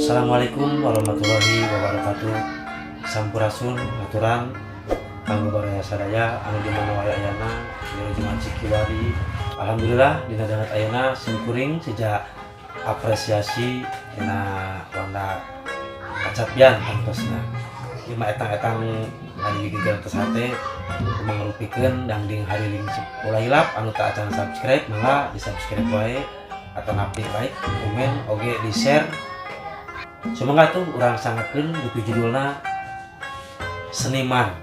Assalamualaikum warahmatullahi wabarakatuh. Sampurasun, aturan kanggo baraya sadaya anu di mana wae ayana di Jumat Cikiwari. Alhamdulillah, dina danget ayeuna simkuring sejak apresiasi dina wanda kacapian tangtosna. Ieu mah etang-etang ngadigigikeun tos hate mangrupikeun dangding hariling. Ulah hilap, anu teu acan subscribe mangga di subscribe wae atau napi like, komen, oge di share. Semoga tuh urang sangatkeun buku judulna Seniman.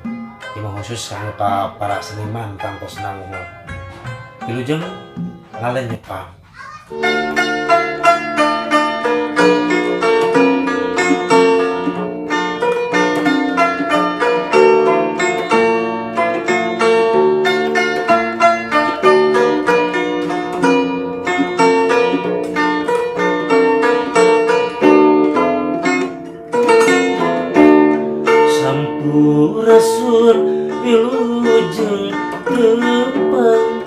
Ieu mah khusus kanggo ka para seniman tangtosna muhun. Wilujeng ngalenyepang. Sampurasun, wilujeng tepang,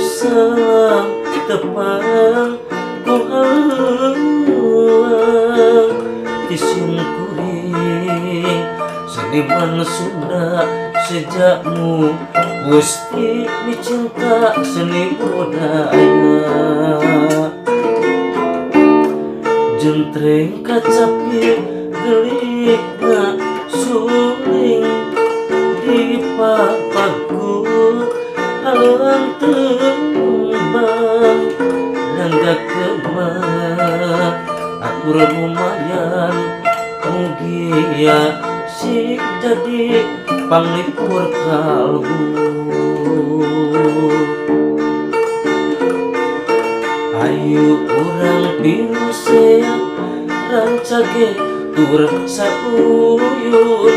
salam tepang ku haleuang ti simkuring seniman Sunda sejakmu Gusti micinta seni budaya. Jentreng kacapi gelikna suling dipapaku haleuang tembang nangga kemah akur lumayan, mugia sing jadi panglipur kalbu. Ayu urang pirusea rancage tur sauyunan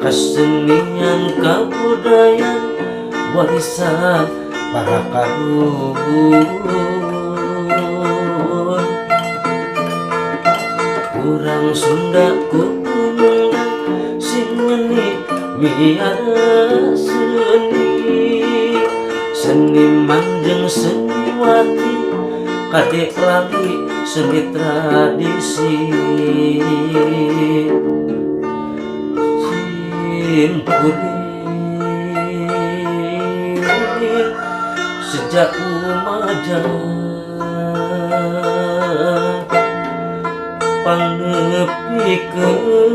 kesenian kabudayaan warisan para karuhun. Urang Sunda kudu sing nyeni miara seni, seniman jeung seniwati, kadek lali seni tradisi. Sim kuring sejak umaja pangnepikeun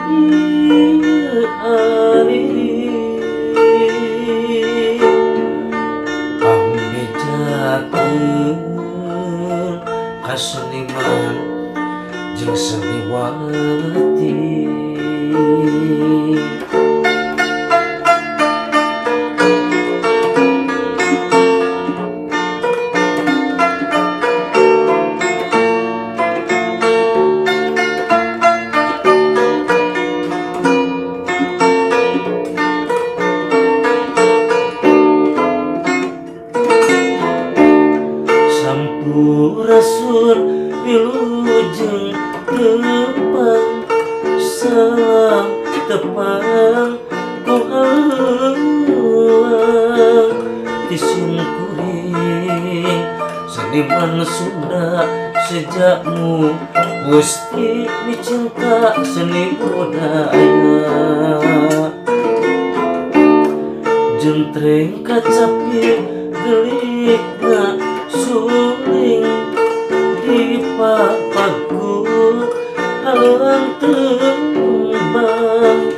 ieu ari pangbejakeun kaseniman jeung seniwati. Sampurasun, wilujeng tepang, salam tepang ku haleuang ti simkuring seniman Sunda sejakmu Gusti micinta seni budaya. Jentreng kacapi gelikna suling dipapaku haleuang tembang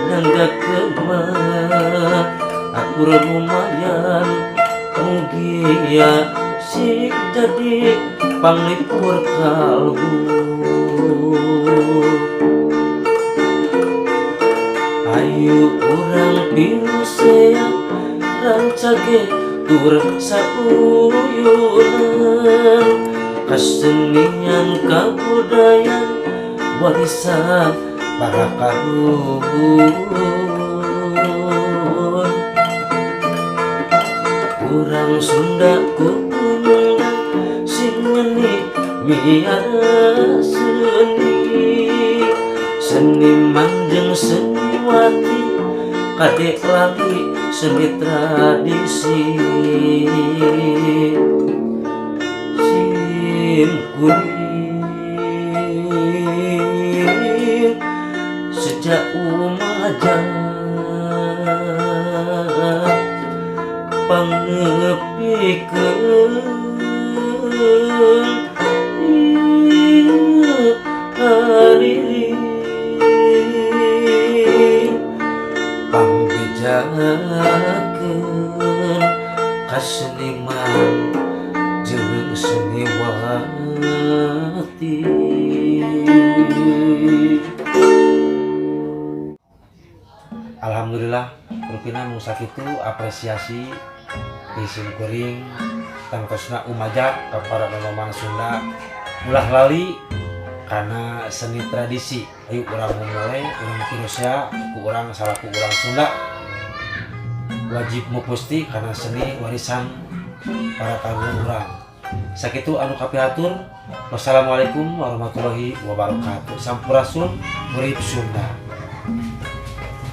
nangga kemah akur lumayan, mugia sing jadi panglipur kalbu. Ayu urang pirusea rancage tur sauyunan kesenian kabudayaan warisan para karuhun. Urang Sunda kudu sing nyeni miara seni, seniman jeung seniwati, kadek lali seni tradisi. Kuring sejak umaja pangnepikeun ieu hariring pangbejakeun ka seniman jeung seniwati. Alhamdulillah, rupina mung sakitu apresiasi ti sim kuring, tangtosna umajak ka para nonoman Sunda, ulah lali kana seni tradisi. Ayo urang memulai, urang tirosea ku urang salaku urang Sunda wajib mupusti kana seni warisan para kaluhur urang. Sakitu anu kapihatur. Wassalamualaikum warahmatullahi wabarakatuh. Sampurasun, Urip Sunda.